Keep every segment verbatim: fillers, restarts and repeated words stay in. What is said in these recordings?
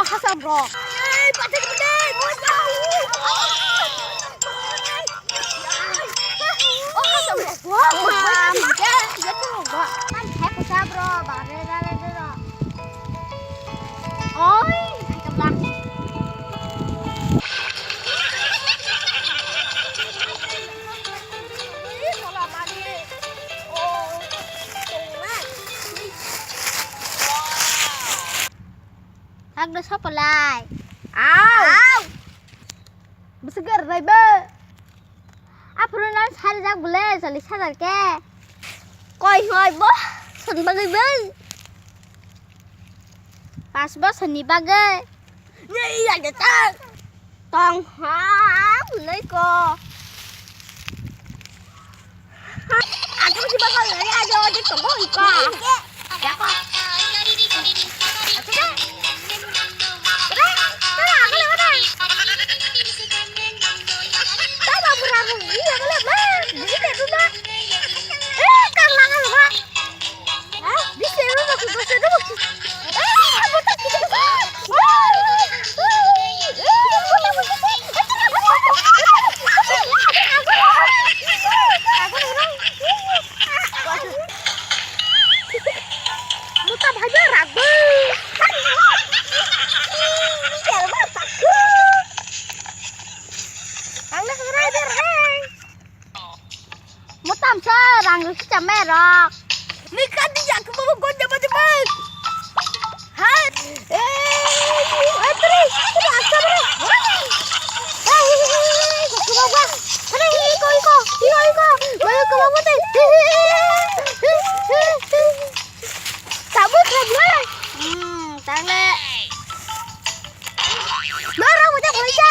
Khasam rok. Ei, pathai kemedai. O khasam rok. Wah, wah, wah, wah, wah. Kan hai ko sab ro, ba re ra re re ro. Oi, hai ka bla. Thak do sopalai. Au. Au. Bwswk rwlai bo. Aphuru no sari jak bole, chollish hajar ke. Koi hoi bo, son bagwi bo. Pas bosor ni bagwi. Ni ya de ta. Tong ha, bwlai ko. Ajo si bakal ni ajo de tongo iko. Yako. Muta bhai ba ragwi. Ang na hwrai ber hai. Mutam sa rang rwkhe chamai rok. Ni kadi yak mo gon jaba jaba. Hai. Eh, eh, tri, tri, aksa bre. Hai, hai, hai, hai, hai, hai, hai, iko, iko, iko, iko, iko, iko, iko, iko. Tabuk lagi. Hmm, tang le. Mara mo ja bolai ja.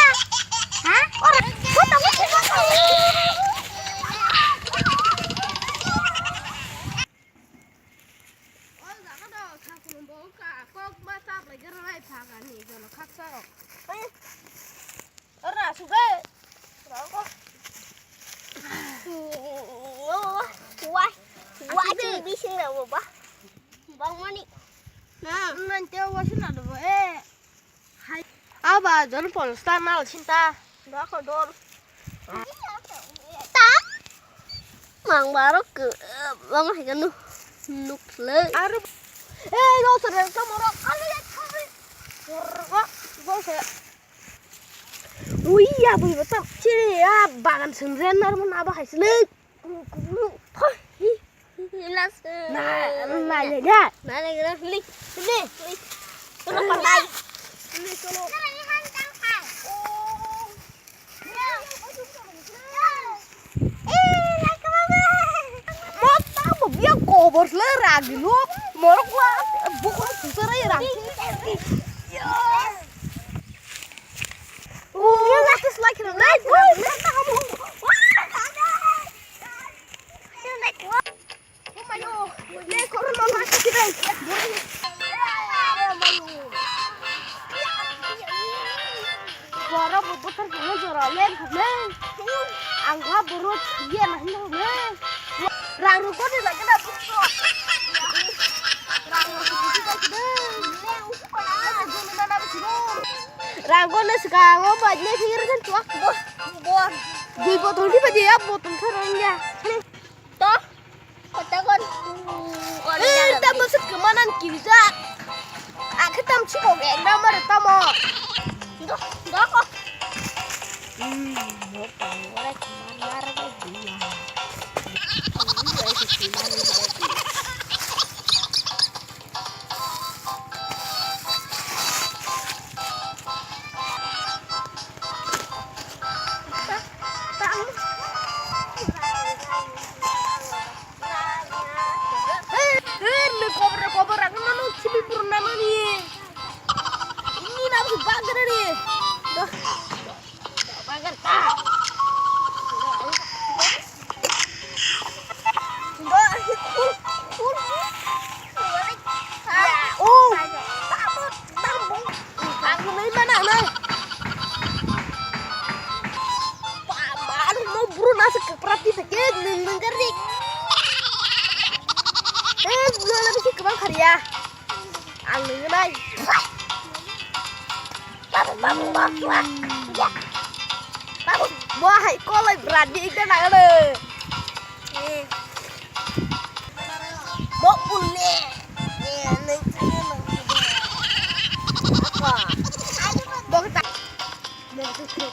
Ha? Ora. Kota mo. Ora suge. Wah, wah, wah, bising na ba. Bang mani. Na, nanti awas na do eh. Hai. Aba jon pol star na chinta. Dako dol. Ta. Mang baro ke bang hai kanu nuk le. Aru. Eh, yo sore ka moro. Alu ya thari. Go go se. Ui ya bui bata. Chiri ya bagan sendren nar man aba hai sele. Na, na, ya, ya. Na, na, na, hili, hili, hili. Kono pandai. Hili, kono. Mata mo biya kobor le ragi lo. Morok wa, bukor susara ya ragi. Oh, what is like, like, like, Boro bo bothor khe jora len thokle. Ang ha boro ye na hin thokle. Rang ru ko de la kena bukso. Rang ru ko de la kena. Rang ko ne ska ngo ba ne phir kan tuak bo. Bo. Dui botol di ba de ya botol thar ya. To. Kotakon. Eh, tamo sut kemanan kijak. Akhe tam chiko ge namar tamo. Go, go ko. Hmm, mo tamo re kemanar ge dia. Eh, eh, ni kobor, kobor, aku nanu cipi purna nani. Ini nanu bagar ni. Dah. Bagar ta. Ang nungwi nai. Bo hai kolai brandi ikda nangale. Bo bulle. Apa? Bo ta. Bo ta.